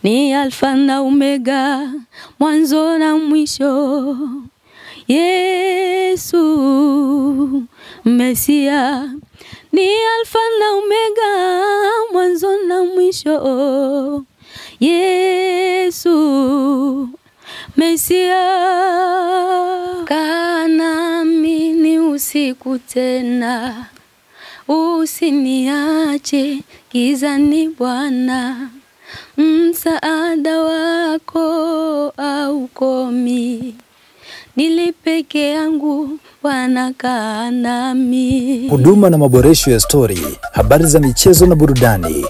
Ni Alfa na Omega, mwanzo na mwisho. Yesu Mesia ni Alfa na Omega, mwanzo na mwisho. Yesu Mesia, kaa nami ni usiku tena, usiniache gizani Bwana, msaada wako haukomi, nili peke yangu Bwana kaa nami. Huduma na maboresho ya story, habari za michezo na burudani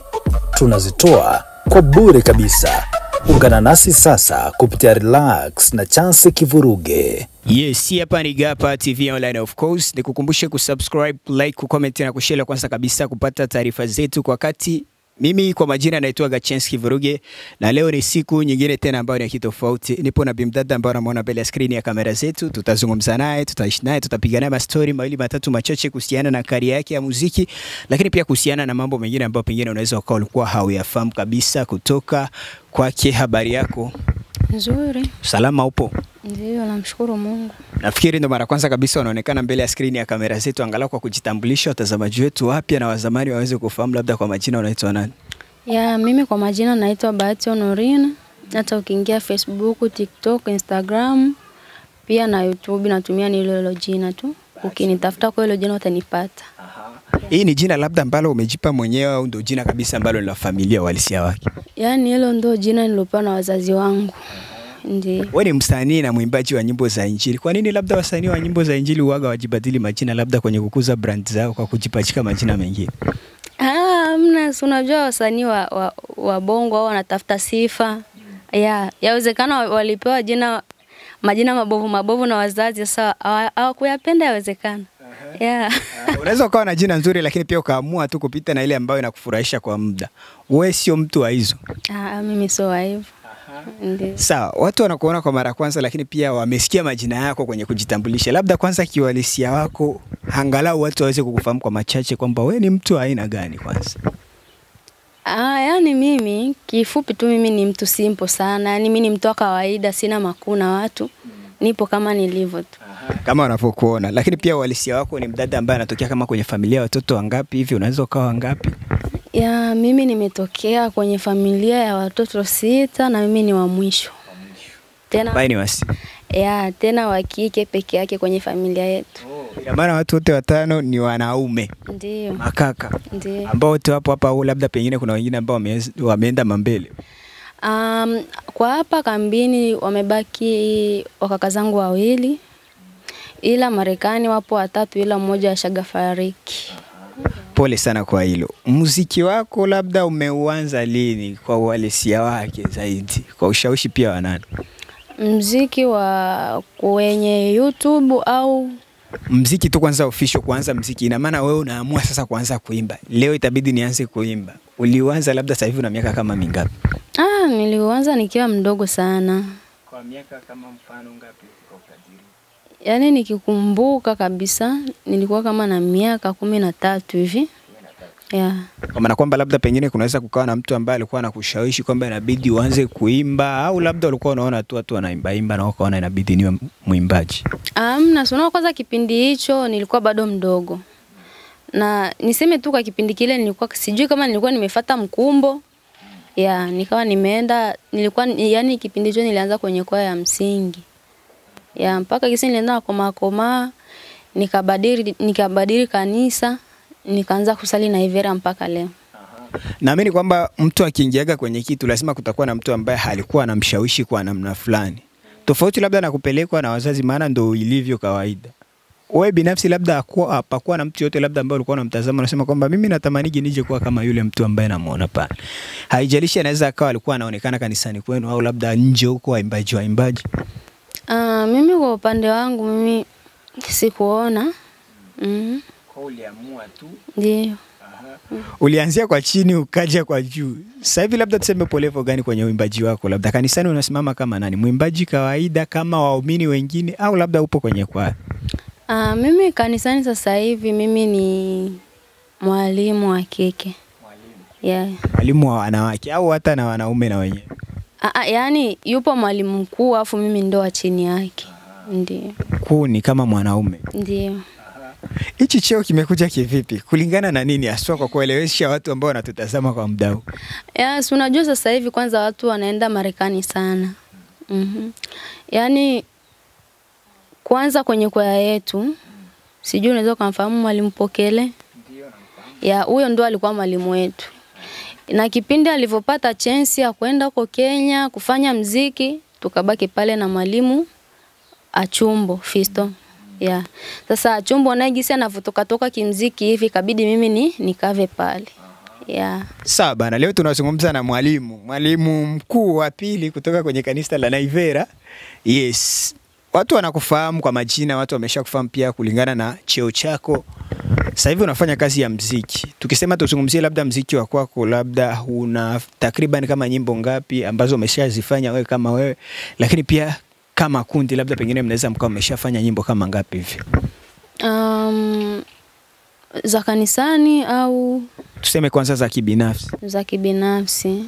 tunazitoa kwa bure kabisa. Ungana nasi sasa kupitia Relax na Chance Kivuruge. Yes, hapa ni Gapa TV Online of course. Nikukumbushe kusubscribe, like, kucomment na kushare kwanza kabisa kupata taarifa zetu kwa wakati. Mimi kwa majina naitwa Chance Kivuruge na leo ni siku nyingine tena ambayo ni kitofauti. Nipo na bimdada ambaye unamuona mbele ya screen ya kamera zetu. Tutazungumza naye, tutaishi naye, tutapiga naye mastori mawili matatu machache kuhusiana na career yake ya muziki, lakini pia kuhusiana na mambo mengine ambayo pengine unaweza ukawa ulikuwa hauyafahamu kabisa kutoka kwake. Habari yako? Nzuri. Salama upo? Ndio, namshukuru Mungu. Nafikiri ndo mara kwanza kabisa unaonekana mbele ya screen ya kamera zetu, angalau kwa kujitambulisha watazamaji wetu wapya na wazamani waweze kufahamu labda kwa majina unaitwa nani? Ya, mimi kwa majina naitwa Bahati Honorina. Hata ukiingia Facebook, TikTok, Instagram, pia na YouTube natumia ni hilo jina tu. Ukinitafuta kwa hilo jina utanipata. Aha. Hii ni jina labda ambalo umejipa mwenyewe au ndio jina kabisa ambalo ni la familia walisia wake? Yaani hilo ndio jina nilopewa na wazazi wangu. Ndiyo. Wewe ni msanii na mwimbaji wa nyimbo za Injili. Kwa nini labda wasanii wa nyimbo za Injili huaga wajibadili majina labda kwenye kukuza brand zao kwa kujipachika majina mengine? Ah, mna, unajua wasanii wa bongo wao wanatafuta sifa. Ya, yawezekana walipewa jina majina mabovu mabovu na wazazi, sasa hawakuyapenda, yawezekana. Yeah. Unaweza ukawa na jina nzuri lakini pia ukaamua tu kupita na ile ambayo inakufurahisha kwa muda. Wewe sio mtu wa hizo? Ah, mimi sio wa hivyo. Ndiyo. Sawa, watu wanakuona kwa mara kwanza lakini pia wamesikia majina yako kwenye kujitambulisha. Labda kwanza kiuhalisia wako angalau watu waweze kukufahamu kwa machache kwamba wewe ni mtu aina gani kwanza. Ah, yani mimi kifupi tu mimi ni mtu simple sana. Yani mimi ni mtu wa kawaida, sina makuu na watu. Nipo kama nilivyo tu. Kama wanavyokuona. Lakini pia uhalisia wako ni mdada ambaye anatokea kama kwenye familia watoto wangapi hivi, unaweza ukawa wangapi? Ya, mimi nimetokea kwenye familia ya watoto 6 na mimi ni wa mwisho. Tena bali ni wasi. Ya, tena wa kike peke yake kwenye familia yetu. Oh, ina maana watu wote 5 ni wanaume. Ndiyo. Makaka. Ndiyo. Ambao wote wapo hapa au labda pengine kuna wengine ambao wameenda mambele? Kwa hapa kambini wamebaki wakaka zangu 2. Ila Marekani wapo 3 ila mmoja ashagafariki. Pole sana kwa hilo. Muziki wako labda umeuanza lini kwa uhalisia wake zaidi? Kwa ushawishi pia wa nani? Muziki wa kwenye YouTube au muziki tu kwanza official kuanza muziki? Ina maana wewe unaamua sasa kuanza kuimba. Leo itabidi nianze kuimba. Ulianza labda sasa hivi una miaka kama mingapi? Ah, nilianza nikiwa mdogo sana. Kwa miaka kama mfano ngapi kwa ukadiri? Yaani nikikumbuka kabisa nilikuwa kama na miaka 13 hivi. Yeah. Kwa maana kwamba labda pengine kunaweza kukawa na mtu ambaye alikuwa anakushawishi kwamba inabidi uanze kuimba au labda ulikuwa unaona tu watu wanaimba imba na ukaona inabidi niwe mwimbaji? Amna, sio, kwanza kipindi hicho nilikuwa bado mdogo. Na niseme tu kwa kipindi kile nilikuwa sijui kama nilikuwa nimefuata mkumbo. Yeah, nikawa nimeenda, nilikuwa yani kipindi hicho nilianza kwenye kwaya ya msingi. Ya, mpaka kisi nilienda koma koma, nikabadili kanisa, nikaanza kusali na Ivera mpaka leo. Naamini kwamba mtu akiingiaga kwenye kitu lazima kutakuwa na mtu ambaye alikuwa anamshawishi kwa namna fulani. Tofauti labda na kupelekwa na wazazi, maana ndio ilivyo kawaida. Wewe binafsi labda hapakuwa na mtu yote labda ambaye ulikuwa unamtazama unasema kwamba mimi natamanigi nije kuwa kama yule mtu ambaye namuona pale. Haijalishi anaweza akawa alikuwa anaonekana kanisani kwenu au labda nje huko waimbaji waimbaji. Mimi kwa upande wangu mimi sikuona. Kwa uliamua tu? Ndio. Ulianzia kwa chini ukaja kwa juu. Sasa hivi labda tuseme upo level gani kwenye uimbaji wako? Labda kanisani unasimama kama nani? Mwimbaji kawaida kama waumini wengine au labda upo kwenye kwaya? Mimi kanisani sasa hivi mimi ni mwalimu wa kike. Yeah. Mwalimu wa wanawake au hata na wanaume na wenyewe? Yaani yupo mwalimu mkuu afu mimi ndo wa chini yake. Ndio. Mkuu ni kama mwanaume. Ndio. Hichi cheo kimekuja kivipi? Kulingana na nini haswa kwa kuelewesha watu ambao wanatutazama kwa muda huu? Yes, unajua sasa hivi kwanza watu wanaenda Marekani sana. Yaani kwanza kwenye kwaya yetu, sijui unaweza kumfahamu Mwalimu Pokele? Ndio namfahamu. Ya, huyo ndo alikuwa mwalimu wetu. Na kipindi alivyopata chance ya kwenda huko Kenya kufanya mziki, tukabaki pale na mwalimu Achumbo Fisto. Yeah. Sasa Achumbo naye gisi anavotoka toka kimziki hivi kabidi mimi nikave pale. Yeah. Sawa bana, leo tunazungumza na mwalimu mkuu wa pili kutoka kwenye kanisa la Naivera. Yes. Watu wanakufahamu kwa majina, watu wameshakufahamu pia kulingana na cheo chako. Sasa hivi unafanya kazi ya mziki. Tukisema tuzungumzie labda mziki wa kwako, labda una takriban kama nyimbo ngapi ambazo umeshazifanya wewe kama wewe, lakini pia kama kundi labda pengine mnaweza mkao mmeshafanya nyimbo kama ngapi hivi? Za kanisani au tuseme kwanza za kibinafsi? Za kibinafsi.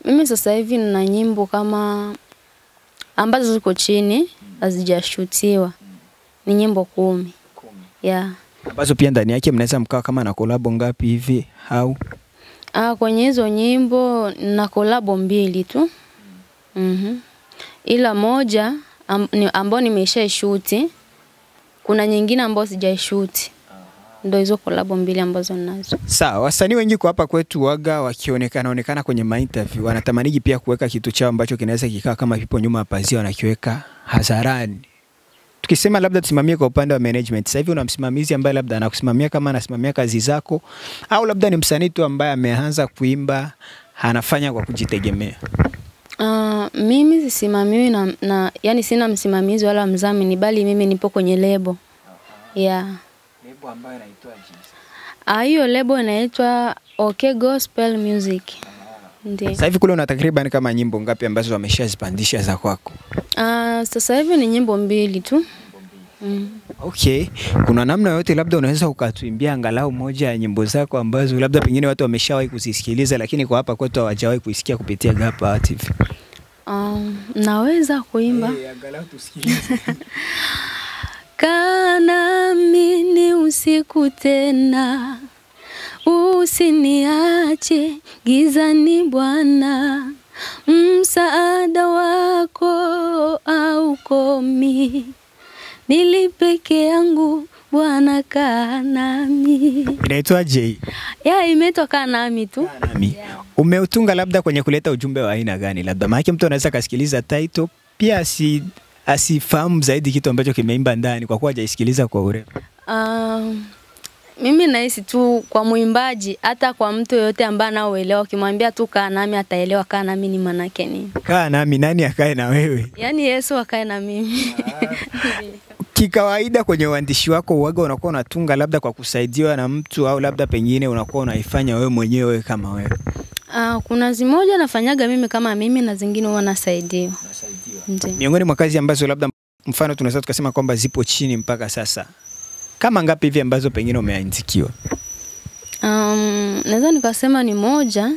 Mimi sasa hivi nina nyimbo kama ambazo ziko chini hazijashutiwa. Ni nyimbo 10. Yeah. Ambazo pia ndani yake mnaweza mkao kama na collab ngapi hivi au? Kwenye hizo nyimbo na collab 2 tu. Ila moja ambayo nimeshaishuti, kuna nyingine ambayo sijaishuti. Ndio hizo collab 2 ambazo ninazo. Sawa, wasanii wengi kwa hapa kwetu waga wakionekana onekana kwenye interview wanatamaniji pia kuweka kitu chao ambacho kinaweza kikaa kama vipo nyuma ya pazia wanakiweka hadharani. Tukisema labda tusimamie kwa upande wa management, sasa hivi una msimamizi ambaye labda anakusimamia kama anasimamia kazi zako au labda ni msanii tu ambaye ameanza kuimba anafanya kwa kujitegemea? Mimi sisimamiwi na yani sina msimamizi wala mdhamini, bali mimi nipo kwenye lebo. Yeah. Lebo ambayo inaitwa jinsi? Hiyo lebo inaitwa OK Gospel Music. Ndiyo. Sasa hivi kule una takriban kama nyimbo ngapi ambazo wameshazipandisha za kwako? Sasa hivi ni nyimbo 2 tu. Okay, kuna namna yote labda unaweza ukatuimbia angalau moja ya nyimbo zako ambazo labda pengine watu wameshawahi kuzisikiliza lakini kwa hapa kwetu hawajawahi kuisikia kupitia Gapa TV? Naweza kuimba. Angalau tusikilize. Kaa nami ni usiku tena, usiniache gizani Bwana, msaada wako haukomi, nili peke yangu Bwana kaa nami. Inaitwa J? Ya, imeitwa Kaa Nami tu. Kaa Nami. Yeah. Umeutunga labda kwenye kuleta ujumbe wa aina gani? Labda maana mtu anaweza kasikiliza title pia asifahamu zaidi kitu ambacho kimeimba ndani kwa kuwa hajaisikiliza kwa urefu. Mimi nahisi tu kwa muimbaji, hata kwa mtu yote ambaye anaoelewa, ukimwambia tu kaa nami ataelewa kaa nami ni maana yake nini. Kaa nami, nani akae na wewe? Yaani Yesu akae na mimi. Kikawaida kwenye uandishi wako uwaga unakuwa unatunga labda kwa kusaidiwa na mtu au labda pengine unakuwa unaifanya wewe mwenyewe kama wewe? Kuna zimoja nafanyaga mimi kama mimi na zingine huwa nasaidiwa. Nasaidiwa. Miongoni mwa kazi ambazo labda mfano tunaweza tukasema kwamba zipo chini mpaka sasa, kama ngapi hivi ambazo pengine umeandikiwa? Naweza nikasema ni moja.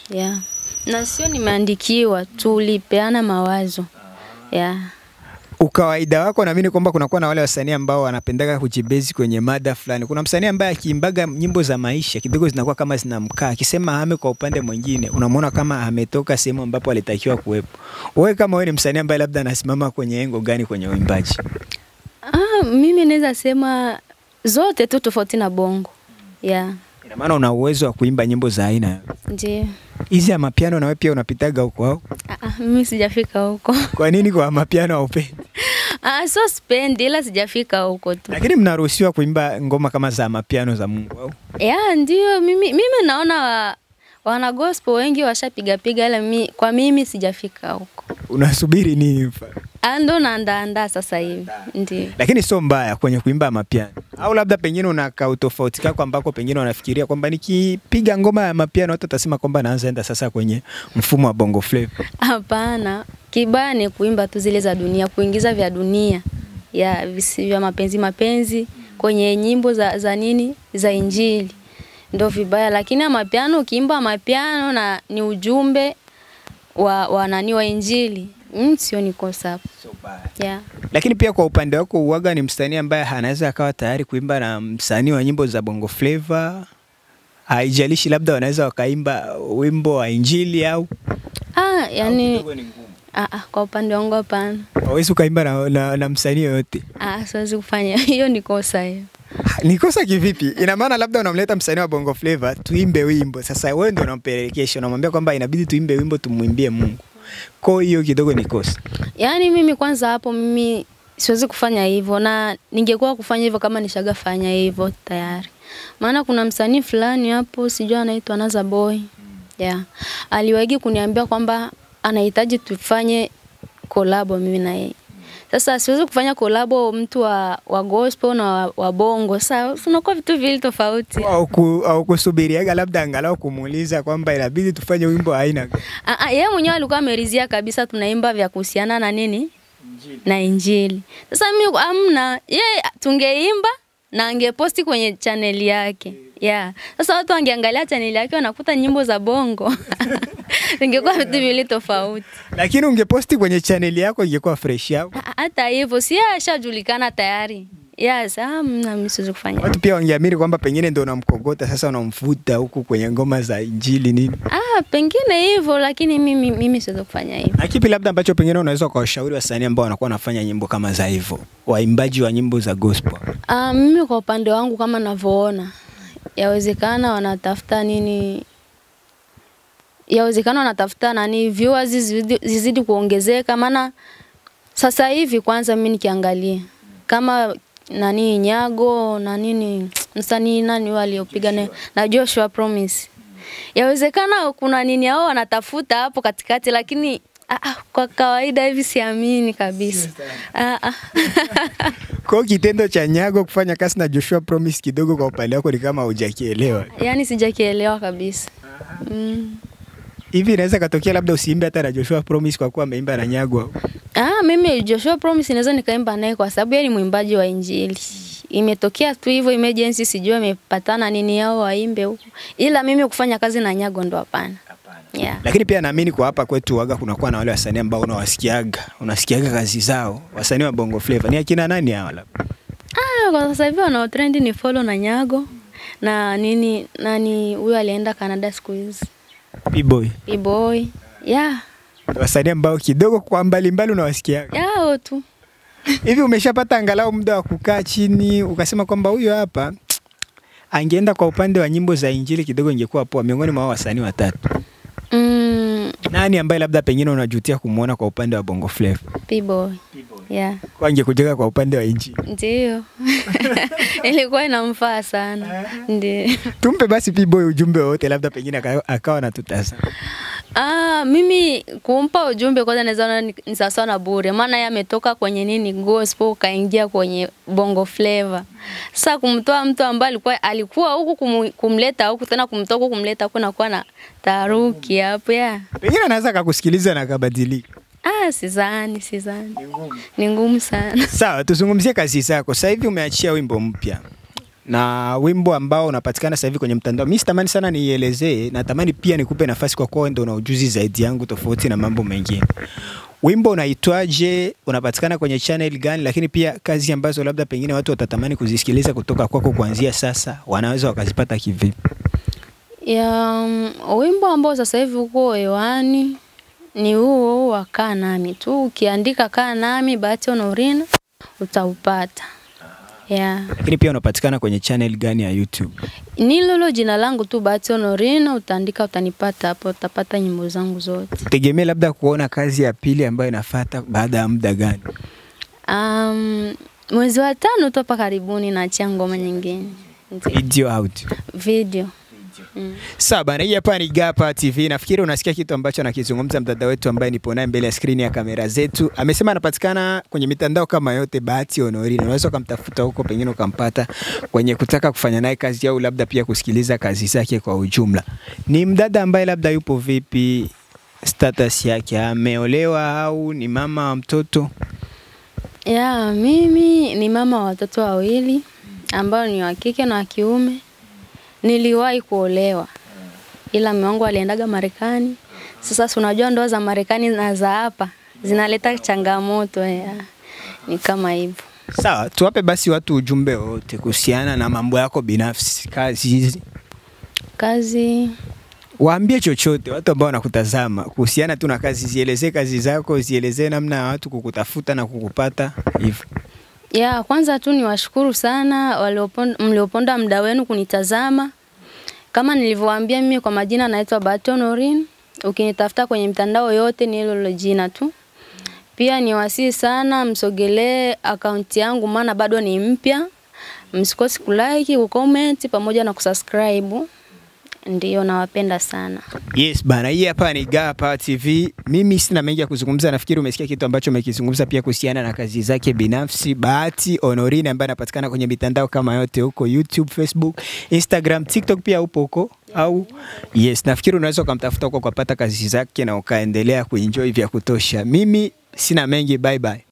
Yeah. Na sio nimeandikiwa, tulipeana mawazo. Yeah. Ukawaida wako naamini kwamba kunakuwa na wale wasanii ambao wanapendaga kujibezi kwenye mada fulani. Kuna msanii ambaye akiimbaga nyimbo za maisha kidogo zinakuwa kama zinamkaa, akisema ame kwa upande mwingine unamuona kama ametoka sehemu ambapo alitakiwa kuwepo. Wewe kama wewe ni msanii ambaye labda anasimama kwenye engo gani kwenye uimbaji? Mimi naweza sema zote tu tofauti na bongo. Yeah. Ina maana una uwezo wa kuimba nyimbo za aina? Ndiyo. Hizi ya mapiano na wewe pia unapitaga huko au? Mimi sijafika huko. Kwa nini kwa mapiano haupendi? So sipendi ila sijafika huko tu. Lakini mnaruhusiwa kuimba ngoma kama za mapiano za Mungu au? Yeah, ndiyo. Mimi naona wana gospel wengi washapiga piga ila kwa mimi sijafika huko. Unasubiri nini mfano? Ndo naandaa sasa hivi. Ndiyo. Lakini sio mbaya kwenye kuimba mapiano. Au labda pengine una kautofauti kako ambako pengine wanafikiria kwamba nikipiga ngoma ya mapiano watu watasema kwamba naanza enda sasa kwenye mfumo wa Bongo Flava. Hapana. Kibaya ni kuimba tu zile za dunia, kuingiza vya dunia. Ya vya mapenzi mapenzi kwenye nyimbo za nini? Za Injili. Ndio vibaya, lakini amapiano ukiimba amapiano na ni ujumbe wa nani wa Injili. Sio ni kosa hapo. So bad. Yeah. Lakini pia kwa upande wako uwaga ni msanii ambaye anaweza akawa tayari kuimba na msanii wa nyimbo za Bongo Flava, haijalishi labda wanaweza wakaimba wimbo wa Injili au yani kidogo ni ngumu. Kwa upande wangu hapana. Hauwezi ukaimba na msanii yoyote. Siwezi kufanya. Hiyo ni kosa hiyo. Ni kosa kivipi? Ina maana labda unamleta msanii wa Bongo Flava tuimbe wimbo. Sasa wewe ndio unampelekesha, unamwambia kwamba inabidi tuimbe wimbo tumwimbie Mungu. Kwa hiyo kidogo ni kosa. Yaani mimi kwanza hapo mimi siwezi kufanya hivyo, na ningekuwa kufanya hivyo kama nishagafanya hivyo tayari. Maana kuna msanii fulani hapo sijui anaitwa Naza Boy. Yeah. Aliwahi kuniambia kwamba anahitaji tufanye collab mimi na yeye. Sasa siwezi kufanya collab mtu wa gospel na wa bongo. Sasa unakuwa vitu vile tofauti. Au kusubiriaga labda angalau kumuuliza kwamba inabidi tufanye wimbo aina. Yeye mwenyewe alikuwa ameridhia kabisa tunaimba vya kuhusiana na nini? Injili. Na Injili. Sasa mimi amna, yeye tungeimba na angeposti kwenye channel yake. Yeah. Sasa watu wangeangalia channel yake wanakuta nyimbo za bongo. Ingekuwa vitu vile tofauti. Lakini ungeposti kwenye channel yako ingekuwa fresh yao. Hata hivyo si ashajulikana tayari. Yes, mimi siwezi kufanya. Watu pia wangeamini kwamba pengine ndio unamkogota sasa unamfuta huku kwenye ngoma za Injili nini. Pengine hivyo, lakini mimi siwezi kufanya hivyo. Na kipi labda ambacho pengine unaweza kuwashauri wasanii ambao wanakuwa wanafanya nyimbo kama za hivyo, waimbaji wa nyimbo za gospel? Mimi kwa upande wangu kama ninavyoona, yawezekana wanatafuta nini? Yawezekana wanatafuta nani viewers zizidi kuongezeka, maana sasa hivi kwanza mimi nikiangalia kama nani Nyago na nini msanii nani waliopiga na Joshua Promise, yawezekana kuna nini hao wanatafuta hapo katikati, lakini kwa kawaida hivi siamini kabisa. Kwa kitendo cha Nyago kufanya kazi na Joshua Promise kidogo kwa upande wako ni kama hujakielewa. Yaani sijakielewa kabisa. Hivi inaweza katokea labda usiimbe hata na Joshua Promise kwa kuwa ameimba na Nyago? Mimi Joshua Promise naweza nikaimba naye kwa sababu yeye ni mwimbaji wa Injili. Imetokea tu hivyo emergency, sijui amepatana nini yao waimbe huko. Ila mimi kufanya kazi na Nyago ndo hapana. Yeah. Lakini pia naamini kwa hapa kwetu waga kunakuwa na wale wasanii ambao unawasikiaga, unasikiaga kazi zao, wasanii wa Bongo Flava. Ni akina nani hao labda? Kwa sasa hivi wanao trend ni Follow na Nyago na nini nani huyo alienda Canada siku hizi. P-Boy. P-Boy. Yeah. Wasanii ambao kidogo kwa mbali mbali unawasikiaga. Yao tu. Hivi umeshapata angalau muda wa kukaa chini ukasema kwamba huyo hapa angeenda kwa upande wa nyimbo za Injili kidogo ingekuwa poa, miongoni mwa wasanii watatu? Nani ambaye labda pengine unajutia kumuona kwa upande wa Bongo Flava? P-Boy. Yeah. Kwa angekujenga kwa upande wa Injili. Ndio. Ilikuwa inamfaa sana. Ndio. Tumpe basi P-Boy ujumbe wote labda pengine akawa anatutazama. Mimi kumpa ujumbe kwanza naweza ni sawa na bure, maana yeye ametoka kwenye nini gospel kaingia kwenye Bongo Flava. Sasa kumtoa mtu ambaye alikuwa huku kumleta huku tena kumtoa huku kumleta huku na kuwa na taharuki hapo ya. Pengine anaweza akakusikiliza na akabadilika. Sidhani. Ni ngumu sana. Sawa, tuzungumzie kazi zako. Sasa hivi umeachia wimbo mpya. Na wimbo ambao unapatikana sasa hivi kwenye mtandao. Mimi sitamani sana nielezee, natamani pia nikupe nafasi kwa kuwa ndio una ujuzi zaidi yangu tofauti na mambo mengine. Wimbo unaitwaje? Unapatikana kwenye channel gani? Lakini pia kazi ambazo labda pengine watu watatamani kuzisikiliza kutoka kwako kuanzia sasa, wanaweza wakazipata kivipi? Wimbo ambao sasa hivi uko hewani ni huo wa Kaa Nami tu. Ukiandika Kaa Nami Bahati Honorina utaupata. Yeah. Lakini pia unapatikana kwenye channel gani ya YouTube? Ni lolo jina langu tu Bahati Honorina, utaandika utanipata hapo, utapata nyimbo zangu zote. Tegemea labda kuona kazi ya pili ambayo inafuata baada ya muda gani? Mwezi wa 5 tu hapa karibuni naachia ngoma nyingine. Video out. Video. Sawa bana, hii hapa ni Gapa TV. Nafikiri unasikia kitu ambacho anakizungumza mdada wetu ambaye nipo naye mbele ya skrini ya kamera zetu. Amesema anapatikana kwenye mitandao kama yote Bahati Honorina. Unaweza kumtafuta huko, pengine ukampata kwenye kutaka kufanya naye kazi au labda pia kusikiliza kazi zake kwa ujumla. Ni mdada ambaye labda yupo vipi, status yake, ameolewa au ni mama wa mtoto? Ya, mimi ni mama wa watoto wawili ambao ni wa kike na wa kiume. Niliwahi kuolewa ila mume wangu aliendaga Marekani. Sasa si unajua ndoa za Marekani na za hapa zinaleta changamoto ya. Ni kama hivyo. Sawa, tuwape basi watu ujumbe wote kuhusiana na mambo yako binafsi, kazi hizi. Kazi Waambie chochote watu ambao wanakutazama kuhusiana tu na kazi, zielezee kazi zako, zielezee namna ya watu kukutafuta na kukupata hivyo. Ya, kwanza tu niwashukuru sana mlioponda muda wenu kunitazama. Kama nilivyowaambia, mimi kwa majina naitwa Bahati Honorine. Ukinitafuta kwenye mitandao yote ni hilo jina tu. Pia niwasihi sana msogelee akaunti yangu maana bado ni mpya. Msikose kulike, kucomment pamoja na kusubscribe. Ndiyo, nawapenda sana. Yes bana, hii hapa ni Gapa TV. Mimi sina mengi ya kuzungumza, nafikiri umesikia kitu ambacho umekizungumza pia kuhusiana na kazi zake binafsi. Bahati Honorine ambaye anapatikana kwenye mitandao kama yote huko YouTube, Facebook, Instagram, TikTok pia upo huko au? Yes, nafikiri unaweza ukamtafuta huko ukapata kazi zake na ukaendelea kuenjoy vya kutosha. Mimi sina mengi, bye bye.